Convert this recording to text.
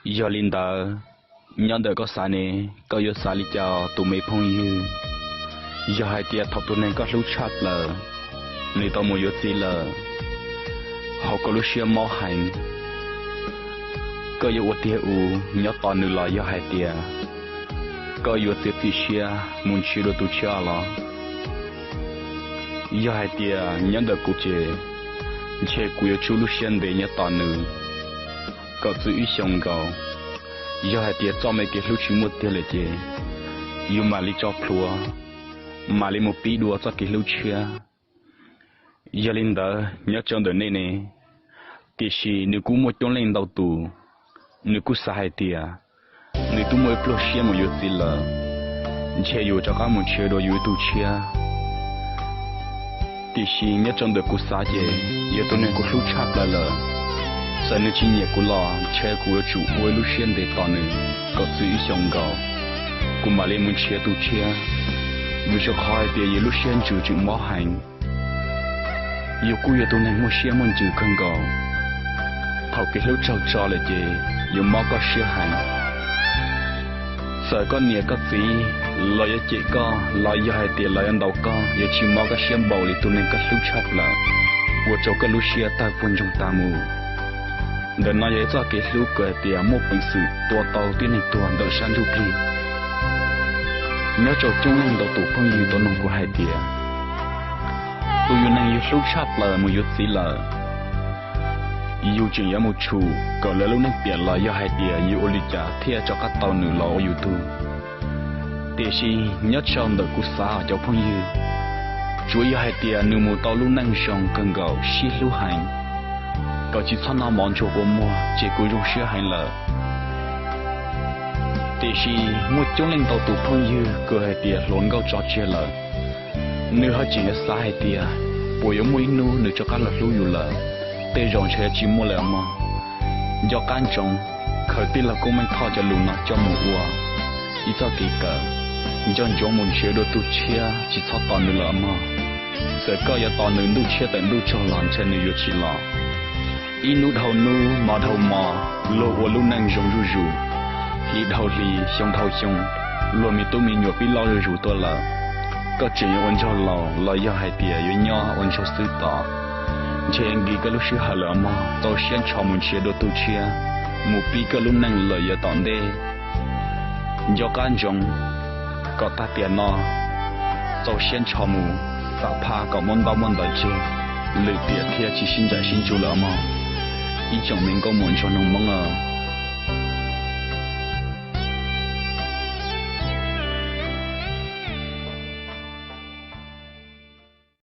Yog li ntawd, nyob ntawm koj xav ne, koj yuav xav li cas tus me phooj ywg? Yog hais tias thaum tus neeg koj hlub tshaj plaws nws tau mus yuav txiv lawm, hauv koj lub siab mob heev, koj yuav ua tiag ua nyob tos nws los yog hais tias koj yuav txiav txim siab mus nrhiav dua tus tshiab los? Yog hais tias nyob ntawm kuv ces ntshe kuv yuav tsum lub siab ntev nyob tos nws kom txog ib xyoos nkaus. Yog hais tias txoj me kev hlub tsis muaj tiag lawm ces yus mam li tso plhuav, mam li mus pib dua txoj kev hlub tshiab. Yog li ntawd nyob rau ntawm nej ne, tiam sis nws kuj muaj coob leej ntau tus, nws kuj xav hais tias nws twb muaj ib pluag siab mus yuav txiv lawm, ntshe yus rov qab mus nrhiav dua yus ib tug tshiab. Tiam sis nyob rau ntawm kuv xav ces yog tus neeg kuv hlub tshaj plaws lawm, txawm nws tsis nyiam kuv los ntshe kuv yuav tsum ua ib lub siab ntev tos nws kom txog ib xyoos nkaus, kuv mam li mus nrhiav tus tshiab. Vim rau qhov hais tias yus lub siab ntsws tseem mob heev, yus kuj yog tus neeg muaj siab muaj ntsws kawg nkaus. Thaum kev hlub raug tso lawm ces yuav mob koj siab heev. Txawm koj niam koj txiv los yuav cem koj los yog hais tias los yuav ntaus koj yuav tsis mob koj siab npaum li tus neeg koj hlub tshaj plaws, ua rau koj lub siab tawg puag ntsoog tas mus. Ntawm no yog ib txoj kev hlub kws hais tias muaj peev xwm tua tau tib neeg tuag ntawm sab ntsuj plig. Nyob rau coob leej ntau tus phooj ywg tau noog kuv hais tias, tus yus neeg yus hlub tshaj plaws mus yuav txiv lawm, yus tseem yuav mus tshum kom lawv lub neej piam los yog hais tias yus ua li cas thiaj rov qab tau nws los ua yus tug? Tiam sis nyob rau ntawm kuv xav cov phooj ywg, tsuav yog hais tias nws mus tau lub neej zoo kawg nkaus sib hlub heev, kom tsis txhob noj mov ntsuag kua muag ces kuv zoo siab heev lawm. Tiam sis muaj coob leej ntau tus phooj ywg kws hais tias hluas nkauj tso tseg lawm, nws ho tseem yuav xav hais tias puas yuav muaj ib hnub nws rov qab los hlub yus lawm. Tej zaum ntshe yuav tsis muaj lawm mog. Nco qab ntsoov, khaws tij laug Koob Meej Thoj cov lus no coj mus ua ib txoj kev kawm, nco ntsoov mus nrhiav dua tus tshiab, tsis txhob tos nws lawm mog. Txawm koj yuav tos nws ntuj tshiab tawm ntuj tsaug los ntshe nws yuav tsis los. Ib hnub dhau hnub, hmo dhau hmo, luag ua lub neej zoo zuj zus, hli dhau hli, xyoo dhau xyoo, luag me tub me nyuam pib loj zuj zus tuaj lawm. Koj tseem yuav ua ntsuag laus los yog hais tias yuav nyob ua ntsuag xwb tod? Ntshe yuav nkim koj lub sij hawm lawm mog. Txaus siab ntsho mus nrhiav dua tus tshiab, mus pib koj lub neej lawm yav tom ntej. Nco qab ntsoov, kom tag tiam no txaus siab ntsho mus xam phaj kom muab ntaub muab ntawv tseg, lwm tiam thiaj tsis sib ntsais sib ntsuj lawm mog. Ib tsoom me nkauj muam ntsuag noog Hmoob a.